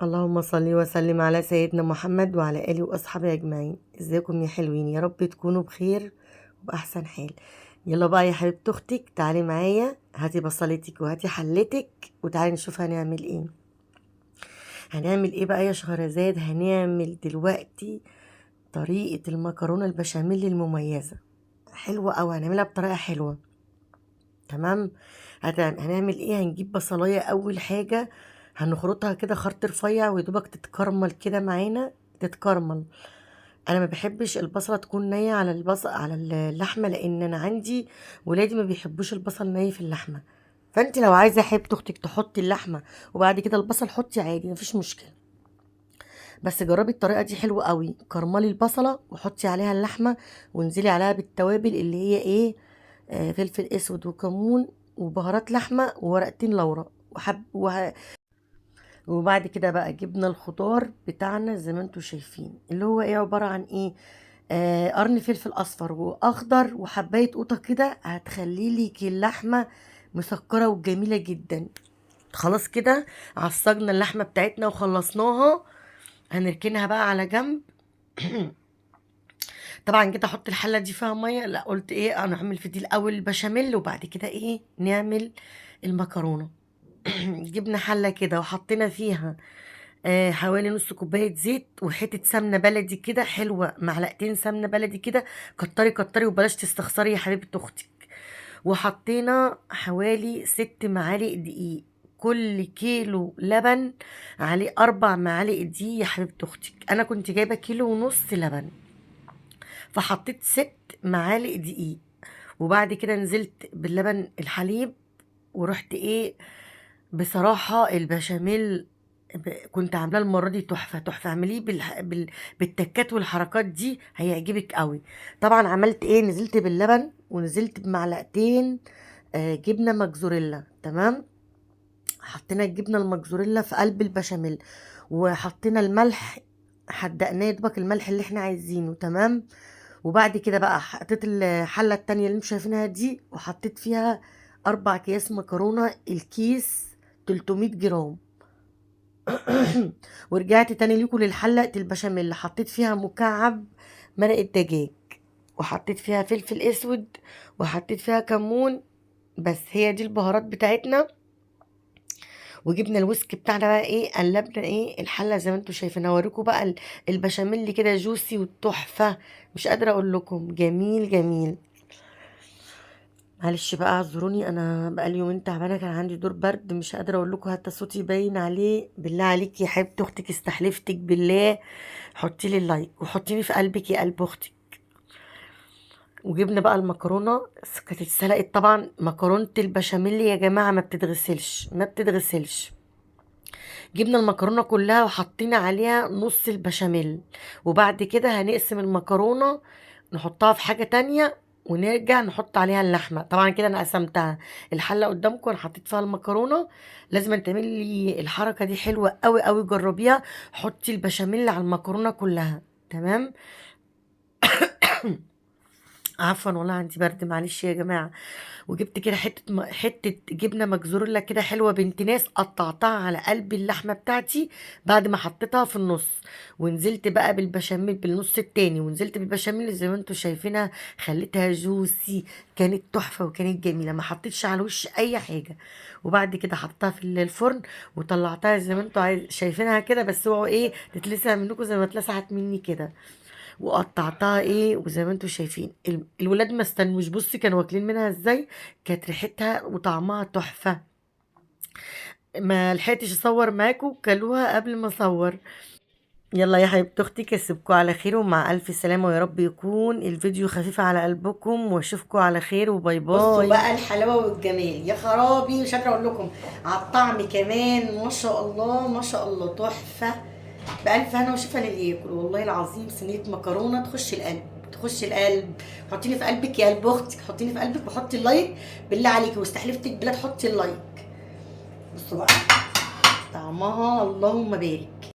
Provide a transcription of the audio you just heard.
اللهم صل وسلم على سيدنا محمد وعلى آله وأصحابه أجمعين. ازيكم يا حلوين؟ يا رب تكونوا بخير وبأحسن حال. يلا بقى يا حبيبة أختك، تعالي معايا، هاتي بصلتك وهاتي حلتك وتعالي نشوف هنعمل ايه. هنعمل ايه بقى يا شهرزاد؟ هنعمل دلوقتي طريقة المكرونة البشاميل المميزة، حلوة أوي، هنعملها بطريقة حلوة. تمام. هنعمل ايه؟ هنجيب بصلاية أول حاجة، هنخرطها كده خرط رفيع ويدوبك تتكرمل كده معانا، تتكرمل. انا ما بحبش البصله تكون نيه على البصل على اللحمة، لان انا عندي ولادي ما بيحبوش البصل ني في اللحمة. فانت لو عايزه حبيبه اختك تحطي اللحمة وبعد كده البصل حطي عادي، مفيش مشكلة. بس جربي الطريقة دي، حلوة قوي. كرملي البصله وحطي عليها اللحمة وانزلي عليها بالتوابل اللي هي ايه، فلفل اسود وكمون وبهارات لحمه وورقتين لورا وحب وبعد كده بقى جبنا الخضار بتاعنا زي ما انتم شايفين، اللي هو ايه، عبارة عن ايه، قرن فلفل اصفر واخضر وحبايه قوطه كده، هتخلي لك اللحمة مسكره وجميلة جدا. خلاص كده عصجنا اللحمة بتاعتنا وخلصناها، هنركنها بقى على جنب. طبعا كده احط الحلة دي فيها مية، لا قلت ايه، انا هعمل في دي الاول البشاميل وبعد كده ايه نعمل المكرونه. جبنا حله كده وحطينا فيها حوالي نص كوباية زيت وحتة سمنه بلدي كده حلوة، معلقتين سمنه بلدي كده، كتري كتري وبلاش تستخسري يا حبيبه اختك. وحطينا حوالي 6 معالق دقيق، كل كيلو لبن عليه 4 معالق دقيق يا حبيبه اختك. انا كنت جايبه كيلو ونص لبن، فحطيت 6 معالق دقيق. وبعد كده نزلت باللبن الحليب ورحت ايه، بصراحة البشاميل كنت عاملاه المرة دي تحفة تحفة. اعمليه بالتكات والحركات دي هيعجبك قوي. طبعا عملت ايه، نزلت باللبن ونزلت بمعلقتين جبنة ماكزوريلا. تمام. حطينا الجبنة الماكزوريلا في قلب البشاميل وحطينا الملح، حدقناه يدوبك الملح اللي احنا عايزينه. تمام. وبعد كده بقى حطيت الحلة التانية اللي انتوا شايفينها دي، وحطيت فيها 4 اكياس مكرونة، الكيس 300 جرام. ورجعت تاني ليكم للحلة البشاميل، حطيت فيها مكعب مرق الدجاج، وحطيت فيها فلفل اسود، وحطيت فيها كمون. بس هي دي البهارات بتاعتنا. وجبنا الويسك بتاعنا بقى ايه، قلبنا ايه الحلة زي ما انتم شايفين. هوريكم بقى البشاميل كده جوسي والتحفه، مش قادرة اقول لكم، جميل جميل. معلش بقى اعذروني، انا بقالي يومين تعبانة، كان عندي دور برد، مش قادرة اقول لكم، حتى صوتي باين عليه. بالله عليك يا حبيبه اختك، استحلفتك بالله، حطي لي ال like وحطيني في قلبك يا قلب اختك. وجبنا بقى المكرونه، كانت اتسلقت طبعا. مكرونه البشاميل يا جماعة ما بتتغسلش، ما بتتغسلش. جبنا المكرونه كلها وحطينا عليها نص البشاميل، وبعد كده هنقسم المكرونه نحطها في حاجة تانية ونرجع نحط عليها اللحمة. طبعا كده انا قسمتها، الحلة قدامكم انا حطيت فيها المكرونه. لازم تعملي الحركة دي، حلوة قوي قوي، جربيها. حطي البشاميل على المكرونه كلها. تمام. عفوا والله عندي برد، معلش يا جماعة. وجبت كده حتة جبنه ماكزوريلا كده حلوة بنت ناس، قطعتها على قلب اللحمة بتاعتي بعد ما حطيتها في النص، ونزلت بقى بالبشاميل بالنص التاني، ونزلت بالبشاميل زي ما انتم شايفينها، خليتها جوسي، كانت تحفة وكانت جميلة. ما حطيتش على الوش اي حاجة. وبعد كده حطيتها في الفرن وطلعتها زي ما انتم شايفينها كده، بس اوعوا ايه تتلسع منكم زي ما اتلسعت مني كده. وقطعتها ايه وزي ما انتم شايفين، الولاد ما استنوش، بصي كانوا واكلين منها ازاي، كانت ريحتها وطعمها تحفة. ما لحقتش اصور معاكم، كلوها قبل ما اصور. يلا يا حبيبه اختي، كسبكم على خير ومع الف سلامه، ويا رب يكون الفيديو خفيف على قلبكم، واشوفكم على خير وباي باي. بصوا بقى الحلاوة والجمال يا خرابي، مش قادرة اقول لكم على الطعم كمان، ما شاء الله ما شاء الله تحفة. بألف هنا وشفا للي ياكل، والله العظيم صينية مكرونه تخش القلب، تخش القلب. حطيني في قلبك يا قلب اختك، حطيني في قلبك وحطي ال like بالله عليكي، واستحلفتك بالله تحطي ال like. بصوا بقى طعمها اللهم بارك.